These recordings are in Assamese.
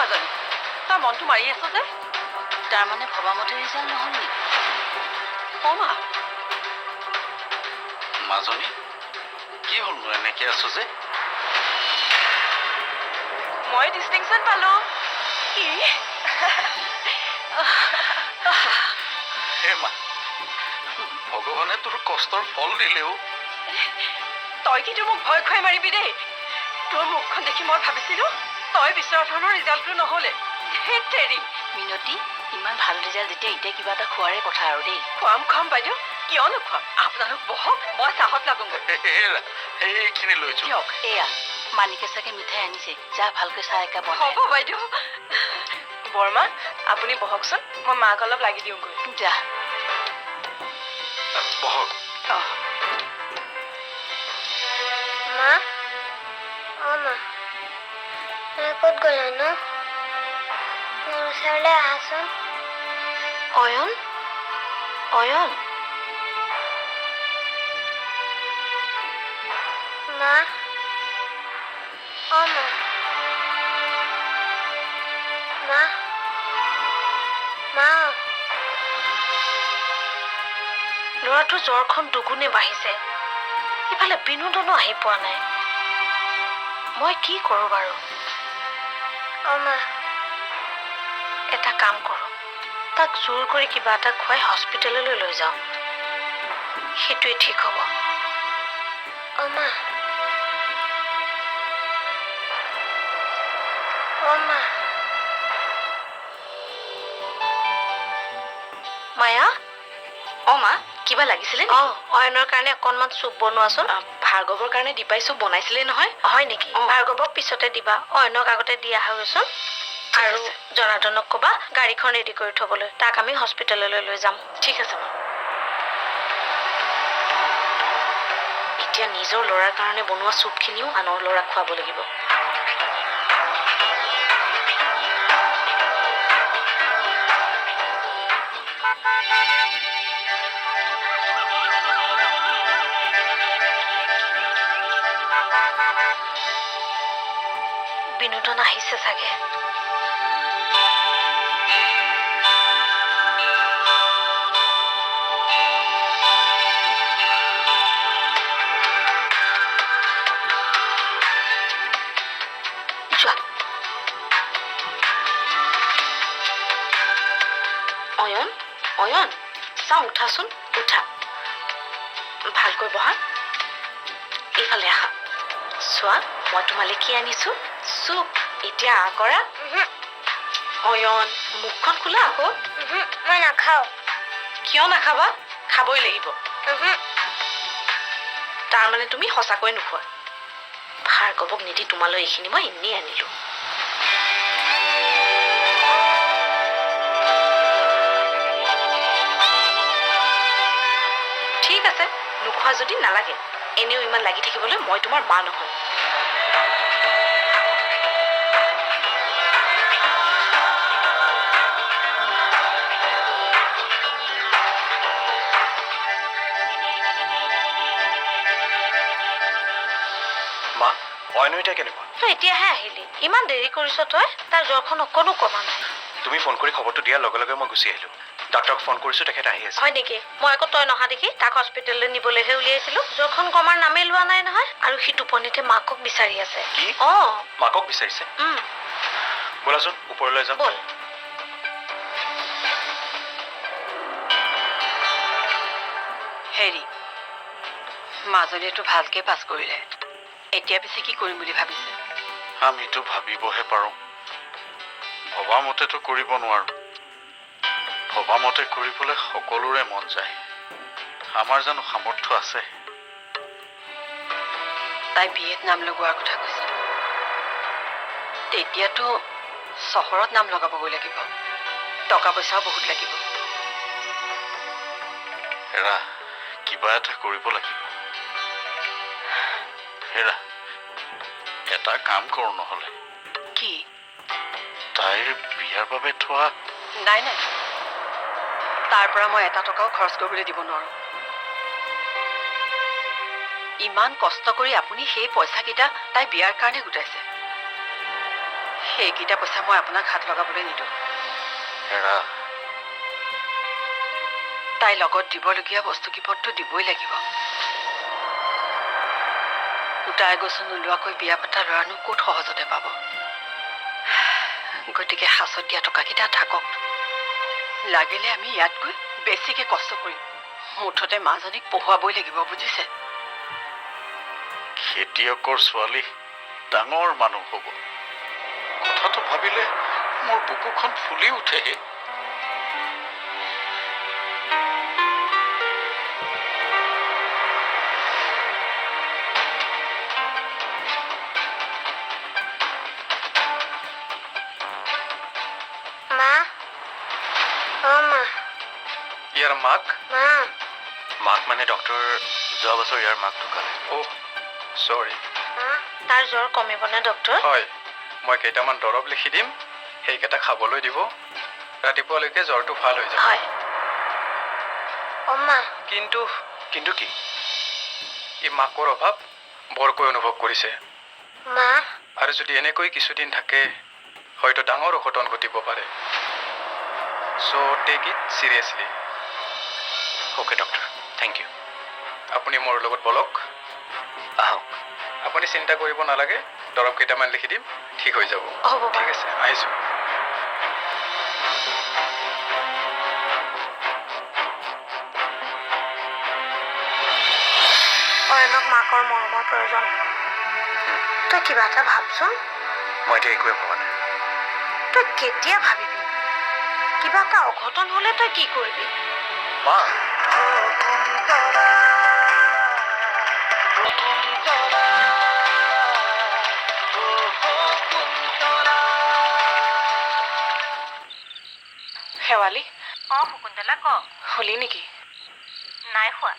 মাজনী, তই মনটো মাৰি আছ যে? তাৰমানে ভবামতে ৰিজাল্ট নহ'ল নেকি? অ মা। মাজনী, কি হ'লনো এনেকে আছ যে? মই ডিষ্টিংশ্যন পালো। কি? হে মা, ভগৱানে তোৰ কষ্টৰ ফল দিলেও। তই কিন্তু মোক ভয় খুৱাই মাৰিবি দেই। তোৰ মুখখন দেখি মই ভাবিছিলো তই বিচৰা ধৰণৰ ৰিজাল্টটো নহ'লে। ধেত তেৰি। মিনতি, ইমান ভাল ৰিজাল্ট যেতিয়া এতিয়া কিবা এটা খোৱাৰে কথা আৰু দেই। খুৱাম খুৱাম বাইদেউ, কিয় নোখুৱাম? আপোনালোক বহক, মই চাহত লাগোগৈ। হেৰা, সেইখিনি লৈ যোৱা। দিয়ক। এয়া মানিকে চাগে মিঠাই আনিছে, যা ভালকৈ চাহ একাপ বনাই। হ'ব বাইদেউ। বৰমা, আপুনি বহকচোন, মই মাক অলপ লাগি দিওঁগৈ। যা। বহক। অঁ। মা, অ মা, তুমি ক'ত গ'লানো? মোৰ ওচৰলৈ আহাচোন। অয়ন, অয়ন। মা, অ মা, মা, মা। ল'ৰাটোৰ জ্বৰখন দুগুণে বাঢ়িছে, ইফালে বিনোদনো আহি পোৱা নাই। মই কি কৰোঁ বাৰু? অ মা। এটা কাম কৰোঁ, তাক জোৰ কৰি কিবা এটা খুৱাই হস্পিটেললৈ লৈ যাওঁ, সেইটোৱে ঠিক হ'ব। অ মা, অ মা। মায়া। অ মা, কিবা লাগিছিলে? অঁ, অয়নৰ কাৰণে অকণমান চুপ বনোৱাচোন। ভাৰ্গৱৰ কাৰণে দীপাই চুপ বনাইছিলে নহয়। হয় নেকি? অঁ। ভাৰ্গৱক পিছতে দিবা, অয়নক আগতে দি আহাগৈচোন। আৰু আছে। জনাৰ্দনক ক'বা গাড়ীখন ৰেডি কৰি থ'বলৈ, তাক আমি হস্পিটেললৈ লৈ যাম। ঠিক আছে মা। এতিয়া নিজৰ ল'ৰাৰ কাৰণে বনোৱা চুপখিনিও আনৰ ল'ৰাক খুৱাব লাগিব। বিনোদন আহিছে চাগে। যোৱা। অয়ন, অয়ন, চাওঁ উঠাচোন, উঠা, ভালকৈ বহা, এইফালে আহা। চোৱা মই তোমালৈ কি আনিছো, চুপ। এতিয়া আ কৰা। অয়ন, মুখখন খোলা আকৌ। মই নাখাওঁ। কিয় নাখাবা? খাবই লাগিব। তাৰমানে তুমি সঁচাকৈ নোখোৱা? ভাৰ্গৱক নিদি তোমালৈ এইখিনি মই এনেই আনিলো। ঠিক আছে, নোখোৱা যদি নালাগে। এনেও ইমান লাগি থাকিবলৈ মই তোমাৰ মা নহয়। মা, অয়নো এতিয়া কেনেকুৱা? তই এতিয়াহে আহিলি, ইমান দেৰি কৰিছ তই। তাৰ জ্বৰখন অকণো কমা নাই। তুমি ফোন কৰি খবৰটো দিয়াৰ লগে লগে মই গুচি আহিলোঁ। ডাক্তৰক ফোন কৰিছোঁ, তেখেত আহি আছে। হয় নেকি? মই আকৌ তই নহা দেখি তাক হস্পিটেললৈ নিবলৈহে উলিয়াইছিলো। জ্বৰখন কমাৰ নামেই লোৱা নাই নহয়, আৰু সি টোপনিতে মাকক বিচাৰি আছে। কি? অঁ। মাকক বিচাৰিছে? ব'লাচোন ওপৰলৈ যাওঁ। ব'ল। হেৰি, মাজনীয়েতো ভালকে পাছ কৰিলে, এতিয়া পিছে কি কৰিম বুলি ভাবিছে? আমিতো ভাবিবহে পাৰোঁ, ভবা মতেতো কৰিব নোৱাৰোঁ। ভবা মতে কৰিবলৈ সকলোৰে মন যায়, আমাৰ জানো সামৰ্থ্য আছে? তাই বি এত নাম লগোৱাৰ কথা কৈছে, তেতিয়াতো চহৰত নাম লগাবগৈ লাগিব, টকা পইচাও বহুত লাগিব। হেৰা, কিবা এটা কৰিব লাগিব। হেৰা, এটা কাম কৰোঁ নহ'লে। কি? তাইৰ বিয়াৰ বাবে থোৱা। নাই নাই, তাৰ পৰা মই এটা টকাও খৰচ কৰিবলৈ দিব নোৱাৰোঁ। ইমান কষ্ট কৰি আপুনি সেই পইচাকেইটা তাই বিয়াৰ কাৰণে গোটাইছে, সেইকেইটা পইচা মই আপোনাক হাত লগাবলৈ নিদিওঁ। হেৰা, তাইৰ লগত দিবলগীয়া বস্তু কিপদটো দিবই লাগিব। কুটা এগছো নোলোৱাকৈ বিয়া পতা ল'ৰানো ক'ত সহজতে পাব? গতিকে সাঁচত দিয়া টকাকেইটা থাকক, লাগিলে আমি ইয়াতকৈ বেছিকে কষ্ট কৰিম, মুঠতে মাজনীক পঢ়ুৱাবই লাগিব, বুজিছে? খেতিয়কৰ ছোৱালী ডাঙৰ মানুহ হ'ব, কথাটো ভাবিলে মোৰ বুকুখন ফুলি উঠেহে। মা, অ' মা। ইয়াৰ মাক? মা। মাক মানে ডক্টৰ, যোৱা বছৰ ইয়াৰ মাক ঢুকালে। অ' চৰি। তাৰ জ্বৰ কমিবনে ডক্টৰ? হয়, মই কেইটামান দৰৱ লিখি দিম, সেইকেইটা খাবলৈ দিব। ৰাতিপুৱালৈকে জ্বৰটো ভাল হৈ যাব। হয়। অ' মা। কিন্তু কিন্তু কি? ই মাকৰ অভাৱ বৰকৈ অনুভৱ কৰিছে। মা। আৰু যদি এনেকৈ কিছুদিন থাকে, হয়তো ডাঙৰ অঘটন ঘটিব পাৰে। So take it seriously. Okay doctor, thank you. আপুনি মোৰ লগত বলক। আহক। আপুনি চিন্তা কৰিব নালাগে, দৰৱ কেইটামান লিখি দিম, ঠিক হৈ যাব। হ'ব। ঠিক আছে, আহিছোঁ। অয়নক মাকৰ মৰমৰ প্ৰয়োজন। তই কিবা এটা ভাবচোন। মই এতিয়া একোৱে ভবা নাই। তই কেতিয়া ভাবিবি? কিবা এটা অঘটন হ'লে তই কি কৰিবি? মা। শেৱালি। অঁ শকুন্তলা, ক। হলি নেকি? নাই খোৱা।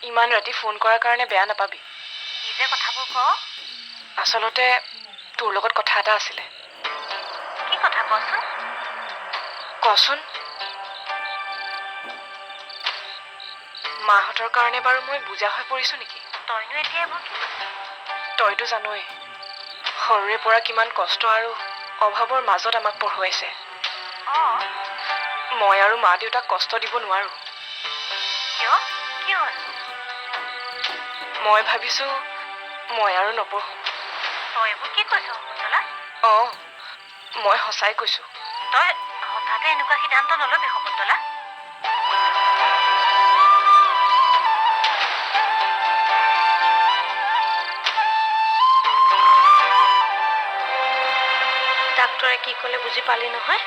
ইমান ৰাতি ফোন কৰাৰ কাৰণে বেয়া নাপাবি। কি যে কথাবোৰ ক। আচলতে তোৰ লগত কথা এটা আছিলে। কি কথা, কচোন। কচোন, মাহঁতৰ কাৰণে বাৰু মই বুজা হৈ পৰিছো নেকি? তইনো এতিয়া এইবোৰ কি? তইতো জানই, সৰুৰে পৰা কিমান কষ্ট আৰু অভাৱৰ মাজত আমাক পঢ়ুৱাইছে। অঁ। মই আৰু মা দেউতাক কষ্ট দিব নোৱাৰো। কিয়, কি হ'ল? মই ভাবিছো মই আৰু নপঢ়ো। তই এইবোৰ কি কৈছ শকুন্তলা? অঁ, মই সঁচাই কৈছো। তই হঠাতে এনেকুৱা সিদ্ধান্ত নল'বি শকুন্তলা। ডাক্তৰে কি ক'লে বুজি পালি নহয়?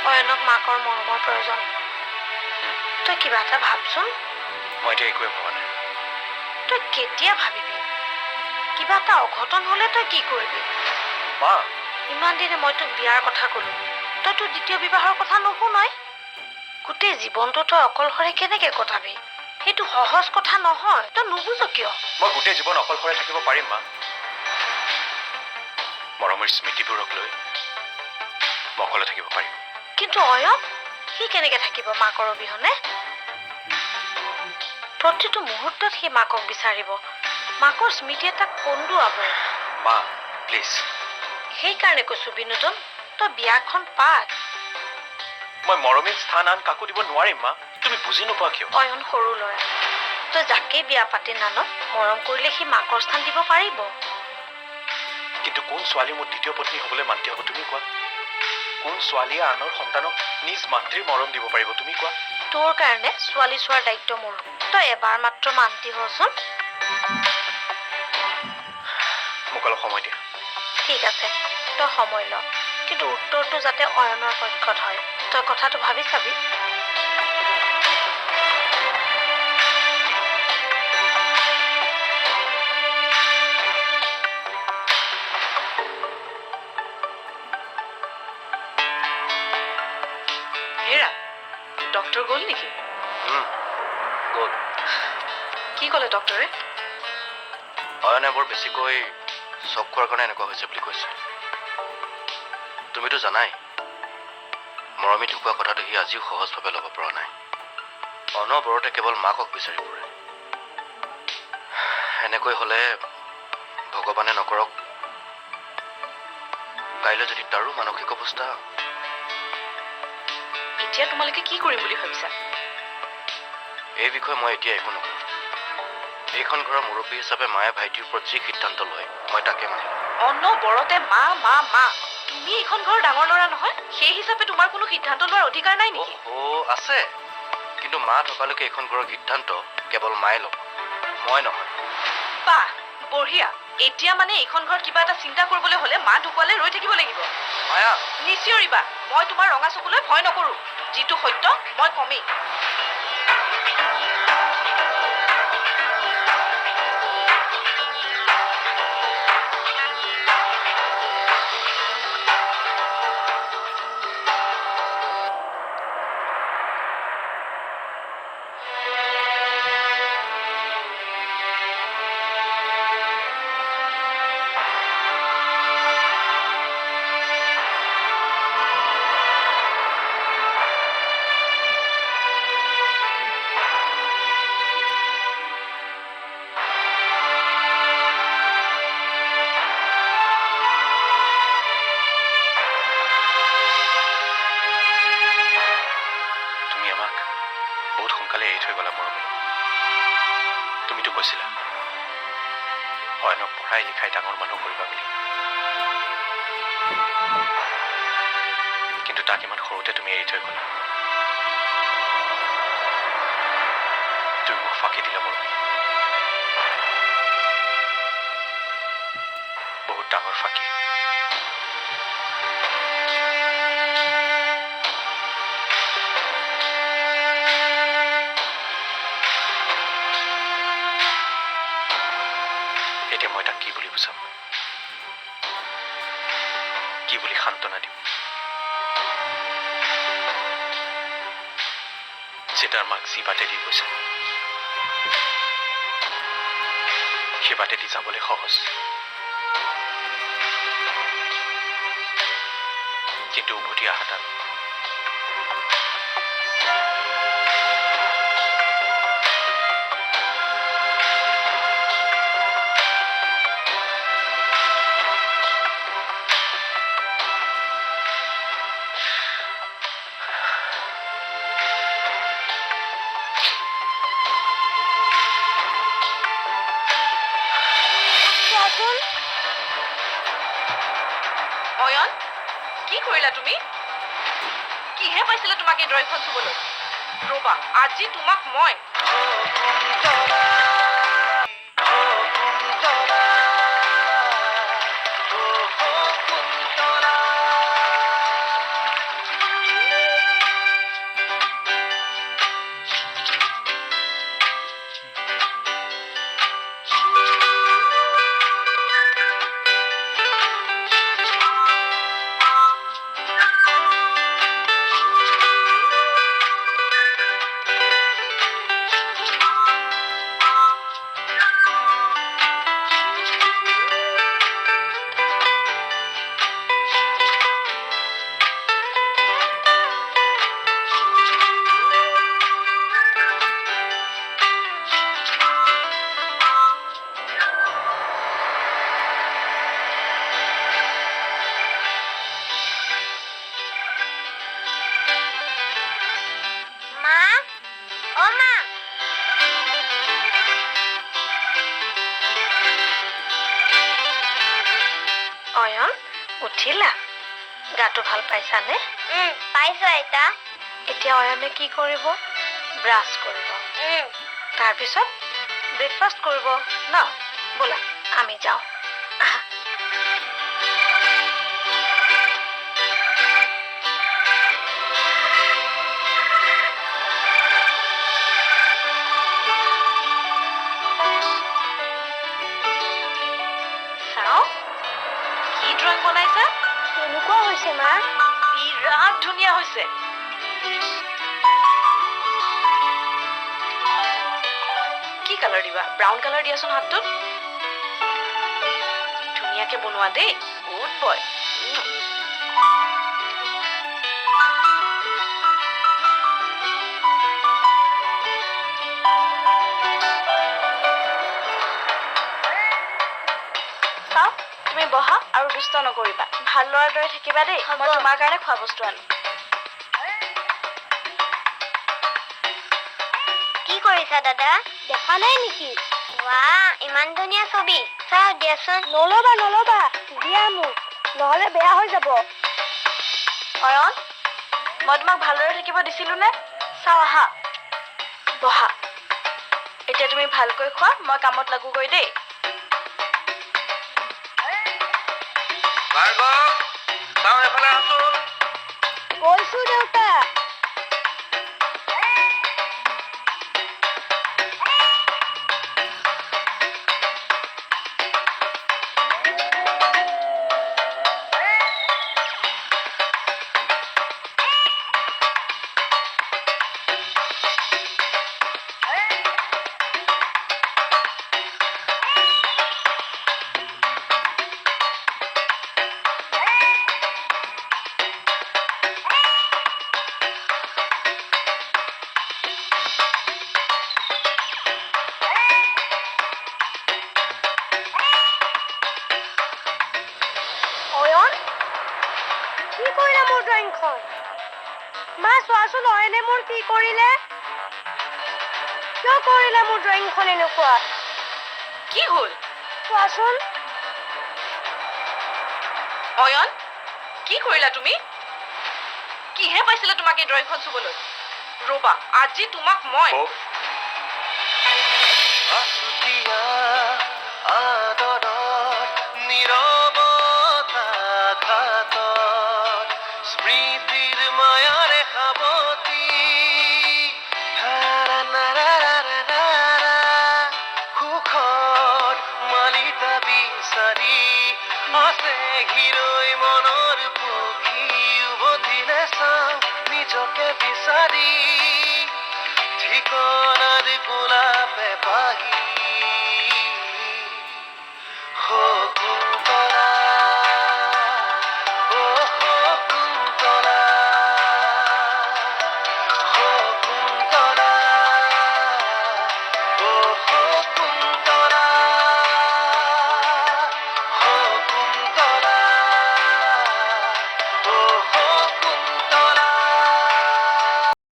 অয়নক মাকৰ মৰমৰ প্ৰয়োজন। তই কিবা এটা ভাবচোন। মই এতিয়া একোৱে ভবা নাই। তই কেতিয়া ভাবিবি? কিবা এটা অঘটন হ'লে তই কি কৰিবি? মা। ইমান দিনে মই তোক বিয়াৰ কথা ক'লো, তই তোৰ দ্বিতীয় বিবাহৰ কথা নুশুনই। গোটেই জীৱনটো তই অকলশৰে কেনেকে কটাবি? সেইটো সহজ কথা নহয়, তই নুবুজ কিয়? মই গোটেই জীৱন অকলশৰে থাকিব পাৰিম মা। মৰমৰ স্মৃতিবোৰক লৈ মই অকলে থাকিব পাৰিম। কিন্তু অয়ন সি কেনেকে থাকিব মাকৰ অবিহনে? প্ৰতিটো মুহূৰ্তত সি মাকক বিচাৰিব, মাকৰ স্মৃতিয়ে তাক কন্দুৱাব। মা প্লিজ। সেইকাৰণে কৈছো বিনোদন, তই বিয়াখন পাত। মই মৰমীৰ স্থান আন কাকো দিব নোৱাৰিম মা, তুমি বুজি নোপোৱা কিয়? অয়ন সৰু ল'ৰা, তই যাকেই বিয়া পাতি নান, মৰম কৰিলে সি মাকৰ স্থান দিব পাৰিব। কিন্তু কোন ছোৱালী মোৰ দ্বিতীয় পত্নী হ'বলৈ মান্তি হ'ব তুমি কোৱা? কোন ছোৱালীয়ে আনৰ সন্তানক নিজ মাতৃৰ মৰম দিব পাৰিব তুমি কোৱা? তোৰ কাৰণে ছোৱালী চোৱাৰ দায়িত্ব মোৰ, তই এবাৰ মাত্ৰ মান্তি হচোন। মোক অলপ সময় দিয়া। ঠিক আছে, তই সময় ল, কিন্তু উত্তৰটো যাতে অয়নৰ পক্ষত হয়। তই কথাটো ভাবি চাবি। হেৰা, ডক্টৰ গ'ল নেকি? গ'ল। কি ক'লে ডক্টৰে? অয়নে বৰ বেছিকৈ চক খোৱাৰ কাৰণে এনেকুৱা হৈছে বুলি কৈছে। তুমিতো জানাই মৰমী ঢুকোৱা কথাটো সি আজিও সহজভাৱে ল'ব পৰা নাই। অনবৰতে কেৱল মাকক বিচাৰি ফুৰে। এনেকৈ হ'লে ভগৱানে নকৰক কাইলৈ যদি তাৰো মানসিক অৱস্থা। এতিয়া তোমালোকে কি কৰিম বুলি ভাবিছা? এই বিষয়ে মই এতিয়া একো নকওঁ। এইখন ঘৰৰ মুৰব্বী হিচাপে মায়ে ভাইটিৰ ওপৰত যি সিদ্ধান্ত লয় মই তাকে মানি লওঁ। অনবৰতে মা মা মা। তুমি এইখন ঘৰৰ ডাঙৰ ল'ৰা নহয়, সেই হিচাপে তোমাৰ কোনো সিদ্ধান্ত লোৱাৰ অধিকাৰ নাই নেকি? অ' আছে, কিন্তু মা থকালৈকে এইখন ঘৰৰ সিদ্ধান্ত কেৱল মায়ে ল'ব, মই নহয়। বাহ, বঢ়িয়া। এতিয়া মানে এইখন ঘৰত কিবা এটা চিন্তা কৰিবলৈ হ'লে মা ঢুকুৱালে ৰৈ থাকিব লাগিব। মায়া, নিচিঞৰিবা, মই তোমাৰ ৰঙা চকুলৈ ভয় নকৰোঁ। যিটো সত্য মই কমেই। তুমি আমাক বহুত সোনকালে এৰি থৈ গ'লা মৰমী। তুমিতো কৈছিলা অয়নক পঢ়াই লিখাই ডাঙৰ মানুহ কৰিবা বুলি, কিন্তু তাক ইমান সৰুতে তুমি এৰি থৈ গ'লা। তুমি মোক ফাঁকি দিলা মৰমী, বহুত ডাঙৰ ফাঁকি। এতিয়া মই তাক কি বুলি বুজাম, কি বুলি সান্তনা দিম যে তাৰ মাক যি বাটেদি গৈছে সেই বাটেদি যাবলৈ সহজ, কিন্তু উভতি অহা টান। কোৱাচোন। অয়ন, কি কৰিলা তুমি? কিহে পাইছিলে তোমাক এই ড্ৰয়িংখন চুবলৈ? ৰ'বা, আজি তোমাক মই। মা, অ মা। অয়ন, উঠিলা? গাটো ভাল পাইছানে? পাইছো আইতা। এতিয়া অয়নে কি কৰিব? ব্ৰাছ কৰিব, তাৰপিছত ব্ৰেকফাষ্ট কৰিব ন? ব'লা আমি যাওঁ। আহা। চাওঁ কি ড্ৰয়িং বনাইছা। কেনেকুৱা হৈছে মা? বিৰাট ধুনীয়া হৈছে। কি কালাৰ দিবা? ব্ৰাউন কালাৰ দিয়াচোন হাতটোত। ধুনীয়াকে বনোৱা দেই, গুড বয়। চাওঁ, তুমি বহা আৰু দুষ্ট নকৰিবা, ভাল ল'ৰাৰ দৰে থাকিবা দেই। মই তোমাৰ কাৰণে খোৱা বস্তু আনো। কি কৰিছা দাদা? দেখা নাই নেকি? ৱাহ, ইমান ধুনীয়া ছবি, চাওঁ দিয়াচোন। নল'বা নল'বা, দিয়া মোক, নহ'লে বেয়া হৈ যাব। অয়ন, মই তোমাক ভালদৰে থাকিব দিছিলো নে? চাওঁ আহা, বহা। এতিয়া তুমি ভালকৈ খোৱা, মই কামত লাগোগৈ দেই। গৈছো দেউতা। অয়ন, কি কৰিলা মোৰ ড্ৰয়িংখন? মা চোৱাচোন, অয়নে মোৰ কি কৰিলে? কিয় কৰিলা মোৰ ড্ৰয়িংখন এনেকুৱা? কি হ'ল চোৱাচোন। অয়ন, কি কৰিলা তুমি? কিহে পাইছিলে তোমাক এই ড্ৰয়িংখন চুবলৈ? ৰ'বা, আজি তোমাক মই স্মৃতিৰ মায়াৰে সাৱতি সুখৰ মালিতা বিচাৰি আছে হিৰৈ মনৰ পক্ষী, উভতিলে চাওঁ নিজকে বিচাৰি।